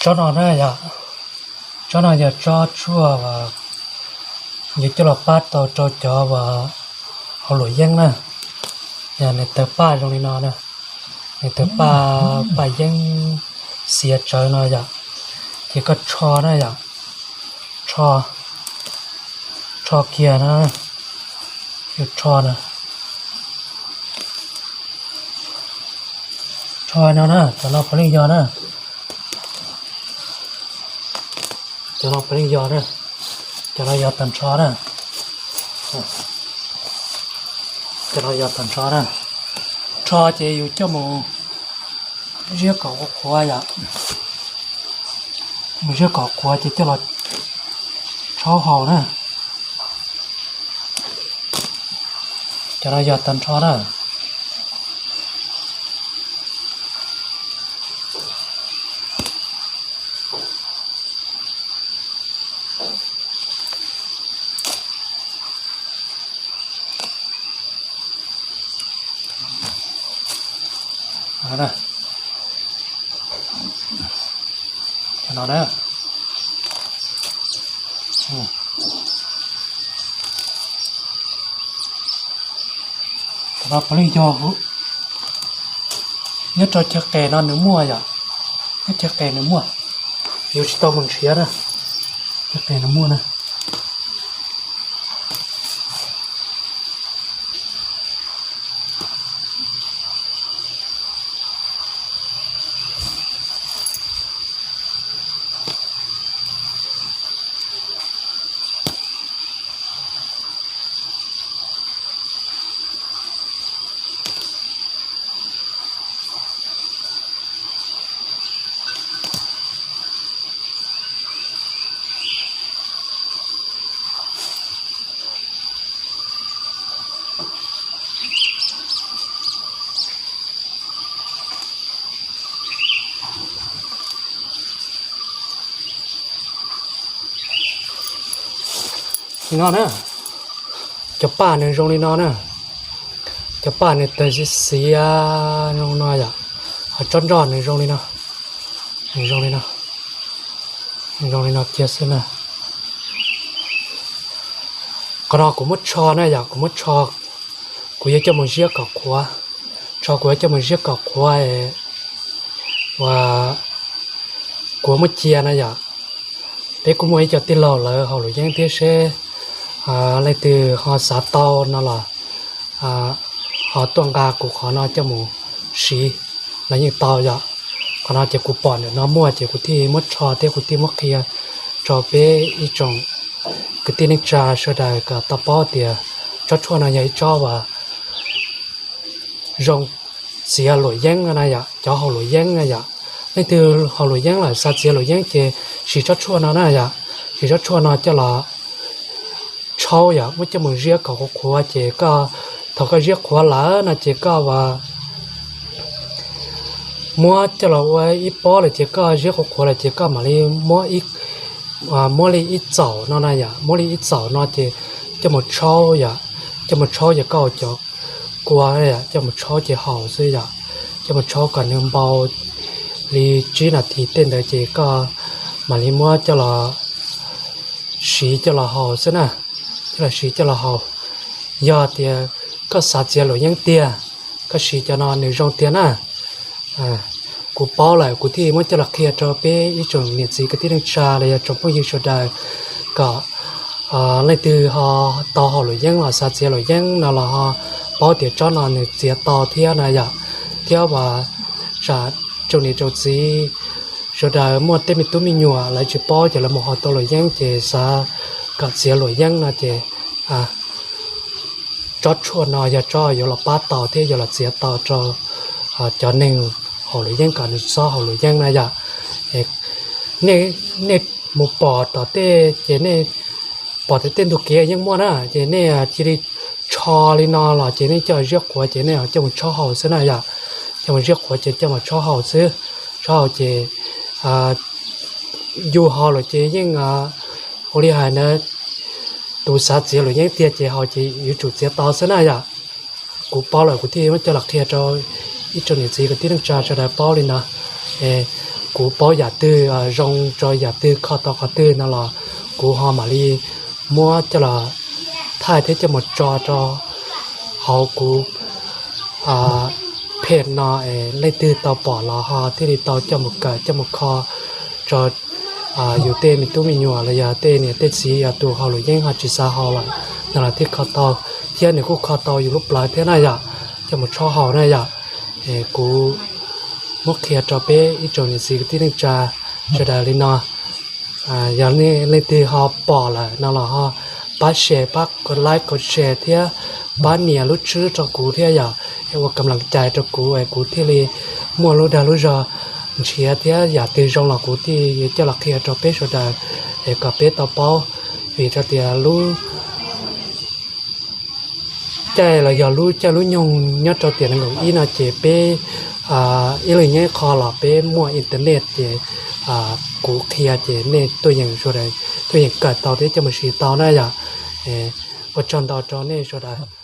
Tsob no na yom, tsob no yog tsob tshuaj uas yus coj los pab tau rau cov uas haus luam yeeb na. Yog nws tawg paj zoo li no na, nws tawg paj, paj yeeb xiav tsawv no yom, ces koj tsho na yom, tsho, tsho kiag na, yus tsho na, tsho no na, cov no puav leej yog na, cov no puav leej yog na, cov no yog tag nrho na, cov no yog tag nrho na. Tsho ces yus coj mus ziab kom qhuav qhuav yom, mus ziab kom qhuav ces coj los tshaub haus na. Cov no yog tag nrho na. Cov no na. Cov no puav leej yog, nyob rau chaw qes no nws muaj yom, nyob chaw qes nws muaj, yus tsis tau mus nrhiav na, chaw qes nws muaj na. Li no na, cov paj nws zoo li no na, cov paj nws tawg xiav xiav zoo no yom, ho tsob nroj nws zoo li no, nws zoo li no, nws zoo li no kiag xwb na. Qhov no kuv muab tsho na yom, kuv muab tsho, kuv yuav coj mus ziab kom qhuav, tsho kuv yuav coj mus ziab kom qhuav es uas kuv muab cia na yom. Peb kuj muaj ib co tij laug lawv haus luam yeeb thiab seb leej twg ho xav tau no los ho tuaj nqa kuv qhov no coj mus siv los yeej tau yom. Qhov no ces kuv pom ntawm no muaj ces kuv thiaj muab tsho thiab kuv thiaj muab qhia rau peb ib tsoom kwv tij neej tsa sawv daws kom tau paub tias tsob tshuaj no yog ib tsob uas zoo txiav luam yeeb na yom, cov haus luam yeeb na yom. Leej twg haus luam yeeb lawm xav txiav luam yeeb ces siv tsob tshuaj no na yom, siv tsob tshuaj no coj los tshaub yom, muab coj mus ziab kom qhuav qhuav ces koj, thaum koj ziab qhuav lawm no ces koj uas muab coj los ua ib pob lawm ces koj ziab qhuav qhuav lawm ces koj mam li muab, muab li ib txaum no na yom, muab li ib txaum no ces coj mus tshaub yom, coj mus tshaub ces koj ua cov kua yom, coj mus tshaub ces haus xwb yom, coj mus tshaub kom nws npau li tsib nas this tej ntawd ces koj mam li muab coj los siv coj los haus xwb na, coj los siv coj los haus. Yog tias koj xav txiav luam yeeb tiag, koj siv cov no nws zoo tiag na. Kuv paub lawm kuv thiaj muab coj los qhia rau peb ib tsoom niam txiv kwv tij neej tsa los yog tsoom phooj ywg sawv daws kom leej twg ho tau haus luam yeeb los xav txiav luam yeeb no los ho paub tias tsob no nws txiav tau thiab na yom. Thiab uas tsam tsoom niam tsoom txiv sawv daws muaj tej me tub me nyuam lawv tsis paub ces lawv mus haus tau luam yeeb ces xav kom txiav luam yeeb no ces tsob tshuaj no yog tsob yuav los pab tau thiab yuav los txiav tau rau cov neeg haus luam yeeb kom nws txhob haus luam yeeb na yom. Nej mus pom tom tej ces nej pom tias tej ntug kev yeej muaj na ces nej cia li tsho li no los ces nej coj ziab qhuav ces nej coj mus tshaub haus xwb na yom. Coj mus ziab qhuav ces coj mus tshaub haus xwb, tshaub haus ces yus haus lawm ces yeej ua li hais na, tus xav txiav luam yeeb tiag ces haus ces yuav tsum txiav tau xwb na yom. Kuv paub lawm kuv thiaj muab coj los qhia rau ib tsoom niam txiv kwv tij neej tsa sawv daws paub li ntawd. kuv paub yam twg zoo rau yam twg, kho tau qhov twg no los kuv ho mam li muab coj los thaij thiab coj mus tso rau hauv kuv page no es leej twg tau pom los ho thiaj li tau coj mus kawm coj mus kho rau yus tej me tub me nyuam los yog tej niam tej txiv yog tus haus luam yeeb ho tsis xav haus lawm no los thiaj kho tau, thiab nws kuj kho tau yus lub plawv thiab na yom, coj mus tshob haus na yom. Kuv muab qhia rau peb ib tsoom niam txiv kwv tij neej tsa sawv daws li no. Yog leej twg ho pom lawm no los ho pab share, pab like, share thiab pab nias lub tswb rau kuv thiab yom, ua kam lees cai rau kuv es kuv thiaj li muaj lub dag lub zog nrhiav thiab yam twg zoo los kuv thiaj yuav coj los qhia rau peb sawv daws es kom peb tau paub. Vim rau tias lub caij los yog lub caij lub nyoog nyob rau tiam nees nkaum ib no ces peb ib leeg nyob ib qho los peb muaj internet ces kuv qhia ces nej tuaj yeem sawv daws tuaj yeem kawm tau thiab coj mus siv tau na yom. Ua tsaug ntau rau nej sawv daws.